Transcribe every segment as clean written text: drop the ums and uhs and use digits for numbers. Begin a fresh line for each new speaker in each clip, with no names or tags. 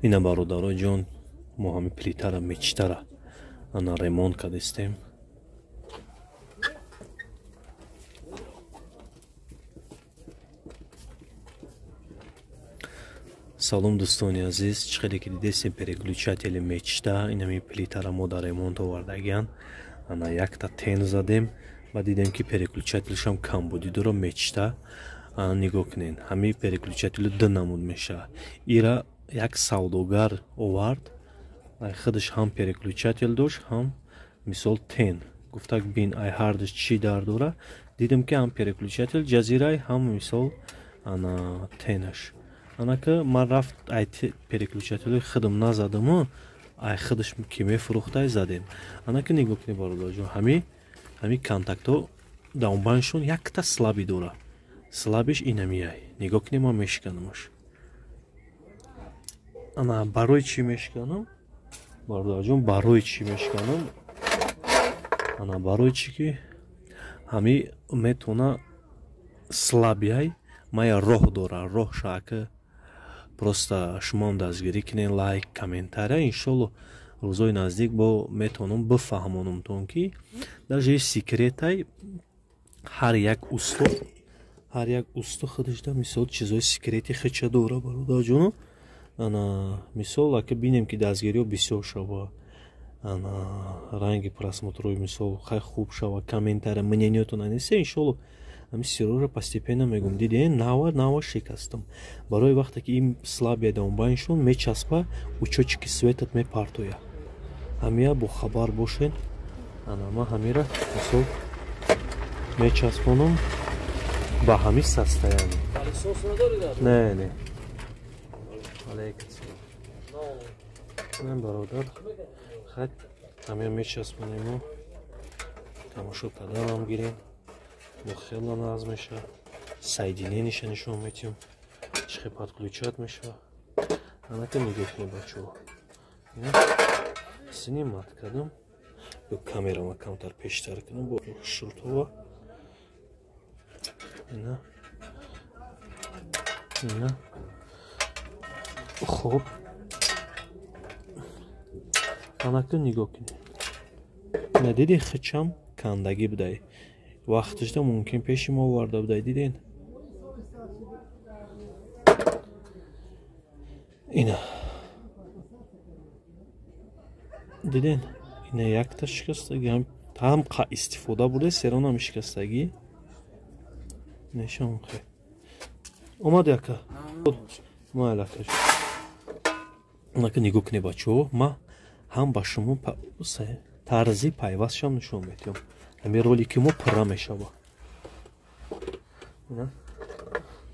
Ина бародаро ҷон, мо ҳами плитара мечтара ана ремонт кардистем. Салом, дӯстони азиз, чӣ хеле ки дидестем, переключатели мечта инами плитара мо дар ремонт овардагиян. Ана якта тен задем ва дидем, ки переключателшам камбудӣ дора мечта. Ана нигоҳ кунед, ҳамин переключателю ду намуд мешавад. Ира як савдогар овард, худаш ҳам переключател дошт, ҳам мисол тен. Гуфтак, бин, ай ҳардуш чӣ дар дора. Дидем, ки ҳам переключател ҷазирай, ҳам мисол ана тенаш. Анака ман рафт ай переключателои худам назадаму, ай худаш ки мефурӯхтай задем. Анака нигоҳ кунед, бародарҷон, ҳами контактҳо даунбаншон якта слабый дора. Слабиш инамияй. Нигоҳ кунед, ман мешиканамаш. Ана барои чӣ мешиканам, бародарҷон? Барои чӣ мешиканам? Ана барои чӣ ки ҳами метавона слабияй, мая роҳ дора, роҳ шаака. Просто шумоам дастгирӣ кунед, лайк, комментария. Иншолло, рӯзои наздик бо метавонам бифаҳмонамтон, ки даже секретай ҳар як усто, ҳар як усто худашда мисол чизои секрети хича дора, бародарҷоно. Ана мисол, ака бинем, ки дастгириҳо бисёр шава, ана ранги просмотрои мисол хай хуб шава, комментария, мнениётон нанесе, иншолло, ҳами сирора постепенно мегум. Диден, нава нава шикастам. Барои вақте ки ин слабия даунбайншон мечаспа, учётчики светат мепартоя. Ҳамия бохабар бошед. Ана ма ҳамира мисол мечаспонам ба ҳами состояние. Не, не, алейкум, не, бародар, хай ҳамия мечаспонему тамошо карданам гирем. Бо хело нағз мешавад. Соединениша нишон метиҳам, чӣ хел подключать мешавад. Анака нигоҳ кунед, бачаҳо, снимать кардам. Ё камерама камтар пештар кунам бо шуртова. Ина, ина. Хуб, анака нигоҳ кунед. Ина диди, хичам кандагӣ будай, вақташда мумкин пеши мо оварда будай. Диден, ина диден, ина якта шикастагӣ ҳам истифода бурда, серонам шикастагӣ нешон. Хе омад яка майлака. Анака нигоҳ кунед, бачаҳо, ма ҳам ба шумо тарзи пайвастшам нишон медиҳам. Ҳамин ролики мо пурра мешава.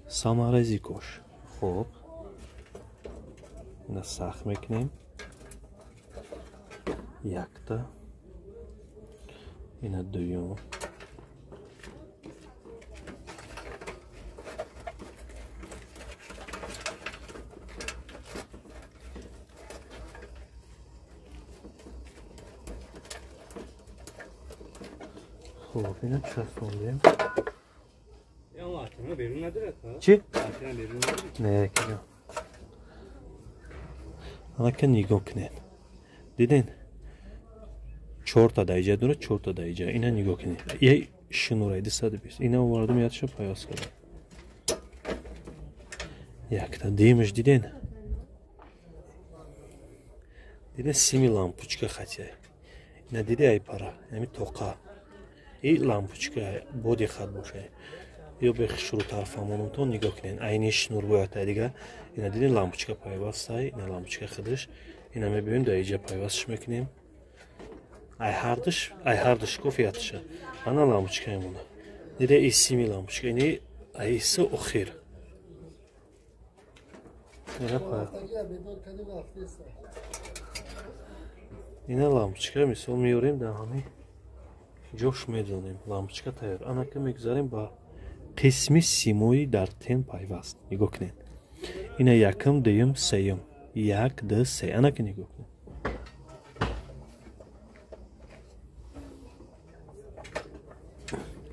Саморезикош. Хуб, ина сахт мекунем якта, ина дуюм. Хуб, ина часпондем. Чӣ? Не, анака нигоҳ кунед. Диден, чорта даиҷа дора, чорта даиҷа. Ина нигоҳ кунед, я шнураи 220. Ина овардум, ятша пайваст кардам. Якта димаш. Диден, диден, сими лампочка хатия. Ина диди, ай пара ами тоқа и лампочка боди хат боша. Ё бехшурутар фаҳмонумтон. Нигоҳ кунед, айни шнур бояд дига. Ина дидин, лампочка пайвастай, ина лампочка худаш. Ина мебиёем, дар иҷа пайвастш мекунем. Ай ҳардуш, ай ҳарду шкоф ятша. Ана лампочкаемона дида, и сими лампочка ини аиса охир. Ина лампочка мисол меёрем, дар ҳами ҷош медонем, лампочка тайёр. Анака мегузарем ба қисми симои дар тен пайваст. Нигоҳ кунед, ина якум, дуюм, сеюм, як, ду, се. Анака нигоҳ кунед,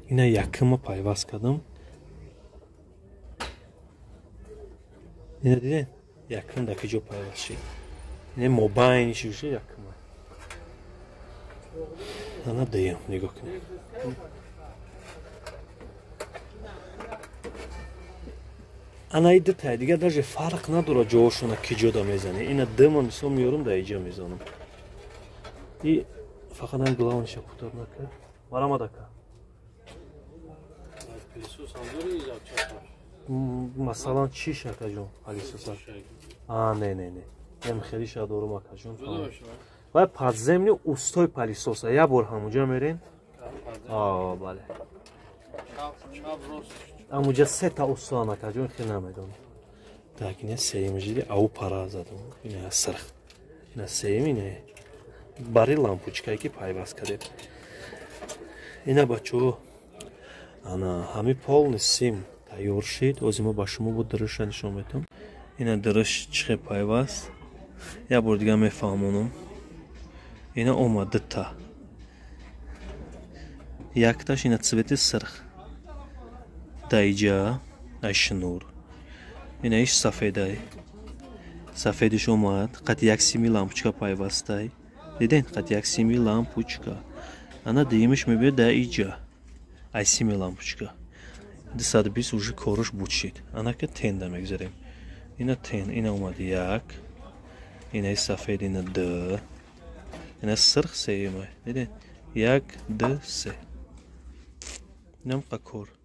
ина якума пайваст кардам. Ина дидед, Якум дар киҷо пайваст шид? Ин мобайни шуша якум. Ана дуюм, нигоҳ кунед. Ана и дутай дигар даже фарқ надорад ҷоошона киҷода мезанӣ. Ина дма мисол меёрам, дар иҷа мезанам. И фақат ам главниша путар накард. Марамад ака. Масалан чӣ шакаҷон пылесоса? А, не, не, не. Ем хеле ша дорум, акаҷон. Вай подземный устой пылесоса. Я бор ҳамунҷа мерен? А, бале. Амуҷа сета устоан, акаҷон, хел намедонам. Так, ина сеюм жиди ау пара задам. Ина сирх. Ина сеюм, ина бари лампочкае ки пайваст кардем. Ина, бачаҳо, ана ҳами полный сим тайёр шид. Ози мо ба шумо бо дырыша нишон метам. Ина дырыш чихе пайваст. Як бор дига мефаҳмонам. Ина омад дута. Якташ ина цвети сирх. Даиҷа ай шнур. Ина иш сафедай. Сафедиш омад, қад як сими лампочка пайвастай. Диден, қад як сими лампочка. Ана дуюмиш мебиёд дар иҷа. Ай сими лампочка. 220 уже кораш буд шид. Ана ка тенда мегзарем. Ина тен, ина омад як. Ина сафед, ина д. Ина сирх сеюмай. Диден? Як, д, се. Инам қа кор.